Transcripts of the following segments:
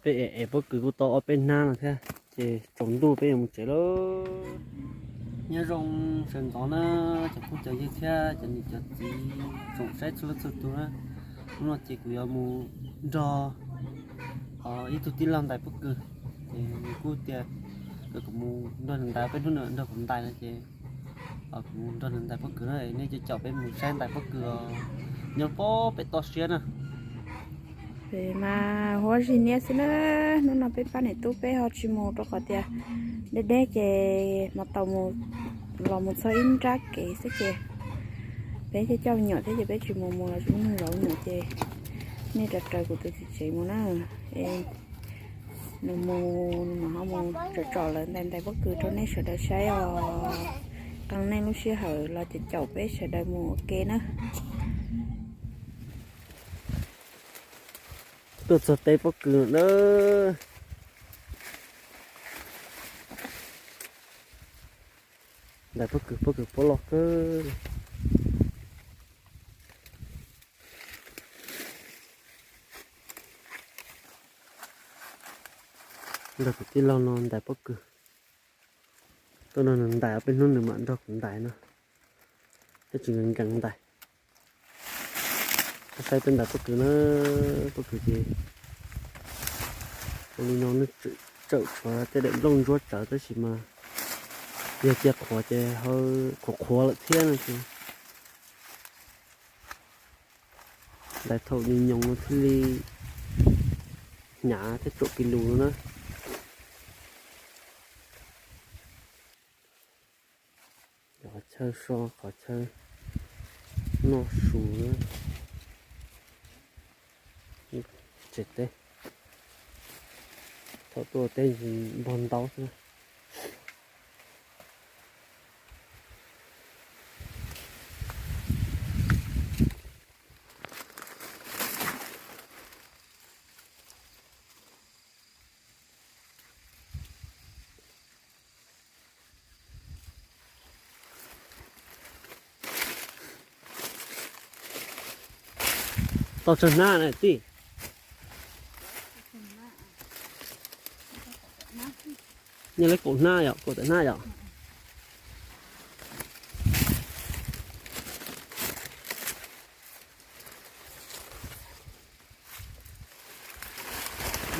Peb ev ev pob kws kuj tau ob peb hnab no thiab ces tsaus ntuj peb yuav mus tsev lauj. Nyob zoo sawv ntxov na cov phooj cov ywg thiab cov niam cov txiv tsoom saib txhua leej txhua tus na. Hnub no ces kuv yuav mus nrog ib tug tij laug ntais pob kws, ces nws kuj tias kom kuv mus nrog nws ntais peb hnub no nrog kuv ntais no ces kuv mus nrog nws ntais pob kws na, nej caum caum peb mus saib ntais pob kws os, nyob pem toj siab na. Mas huab zig niab xwb na. Hnub no peb pab niam tub peb ho tsis mus rau qhov tias deb deb ces mas tau mus los mus txog ib nrab kev xwb ces peb thiaj coj me nyuam thiab ces peb tsis mus, mus los tsis muaj neeg zov me nyuam ces nej raws raws kuv tus txiv tsev mus na. Es nws mus nws mam ho mus tsom tsom lawv ntais ntais pob kws rau nej sawv daws saib os. Qee nej lub sij hawm los caum caum peb sawv daws mus ua ke na. Tuaj txog teb pob kws na. Ntais pob kws, pob kws puab loj kawg. Nrog tus tij laug no ntais pob kws. Tuaj nrog nws ntais, peb hnub nws mam nrog kuv ntais no. Peb tsis nkees nkees ntais. Saib peb ntais pob kws na, pob kws ces ua li no, tsawm tshuav tej daim nplooj ntsuab tsawv tab sis mas yog cia qhuav ces qhuav qhuav lawm thiab no ces ntais thaum nyoos nyoos no thiaj li hnyav thiab tsaus kis lus no na. Qhov chaw so, qhov chaw noj su. Tsev teb, thaum tuaj teb npog ntaub xwb. Tau tsawg hnab na tij? Nyob li kaum hnab yom, kaum tawm hnab yom.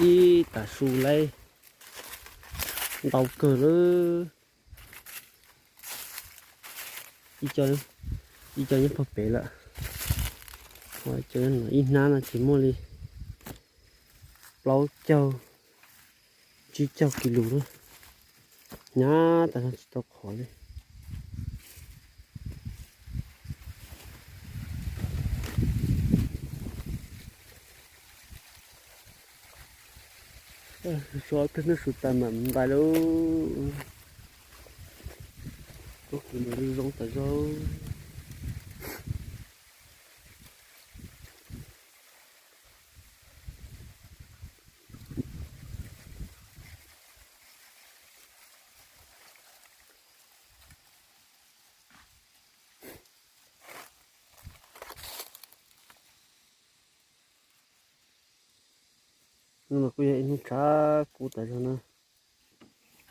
Ib tag su lawm, ntau kawg lawm. Ib co nyob pog pem lawm, ib hnab no ces muaj li plaub caug, tsib caug kis lus lawm. Hnyav tas no tsis tau qhuav li. So ob peb hnub su tas mam ntais lauj. Pob kws nws zoo tas zog. Hnub no kuj yog ib hnub tshav kub tas zog na,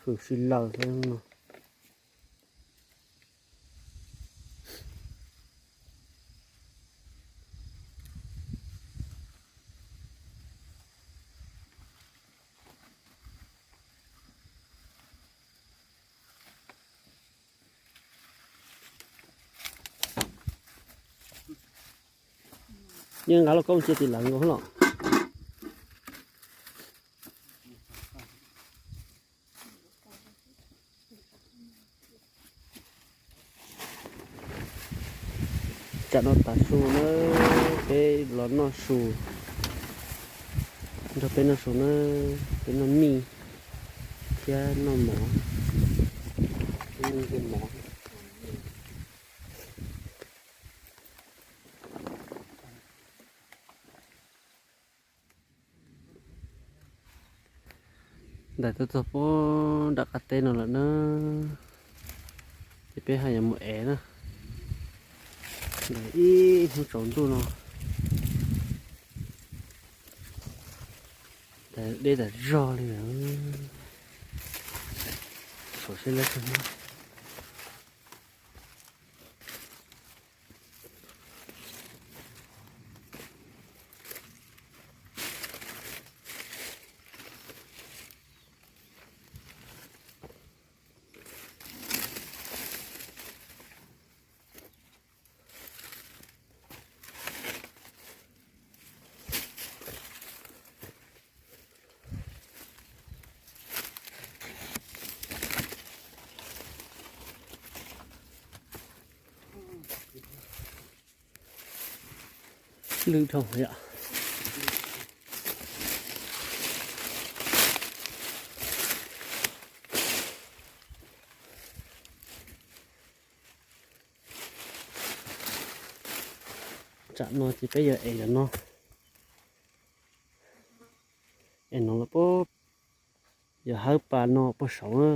hws si laws thiab no. Yeej nqa lauj kaub cia tim lawv nkaus los. Tsam no tav su na, peb los noj su, nrog peb noj su na, peb noj mij thiab noj mov, noj mov. Ntais tuaj txog puag nram qab teb no lawm na, ces peb haj yuav mus ev na. Ntais ib hnub tsaus ntuj no, Deb tas zog li lawm. Saum seb lawv tag no. Lwj dhau yom. Tsam no ces peb yog es cov no, es no los puag, yog hawb pas no puag saud na.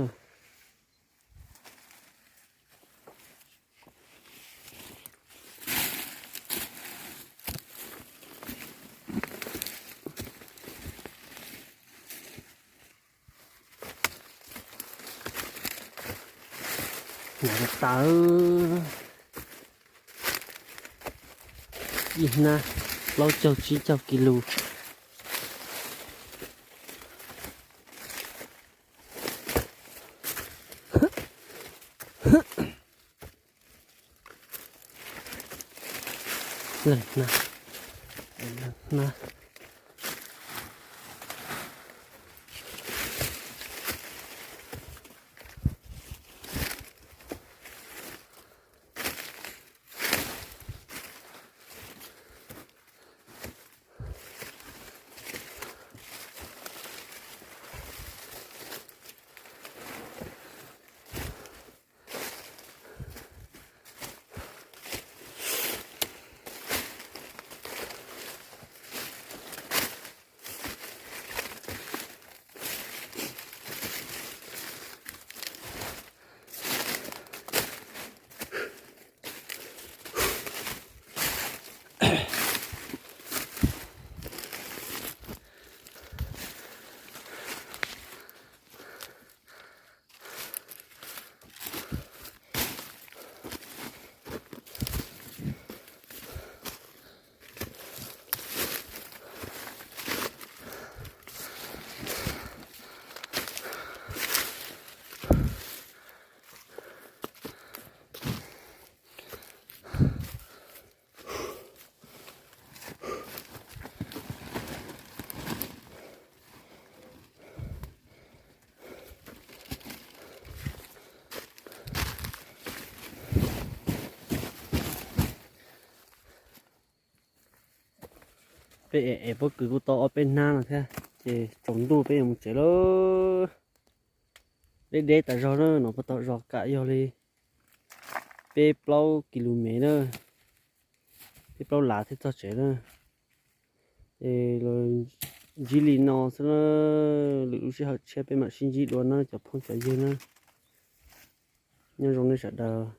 Tawv ib hnab plaub caug tsib caug kis lus. Leej hnab, leej hnab. Peb es pob kws kuj tau ob peb hnab no thiab ces tsaus ntuj peb yuav mus tsev lawm. Deb deb tas zog na, no puag tom zos kam yog li peb plaub kis lus mev na, peb plaub lav thiaj txog tsev na. Es los ntsib li no xwb na, lwm lub sij hawm tshiab peb mam sib ntsib dua na cov phooj cov ywg na. Nyob zoo nej sawv daws.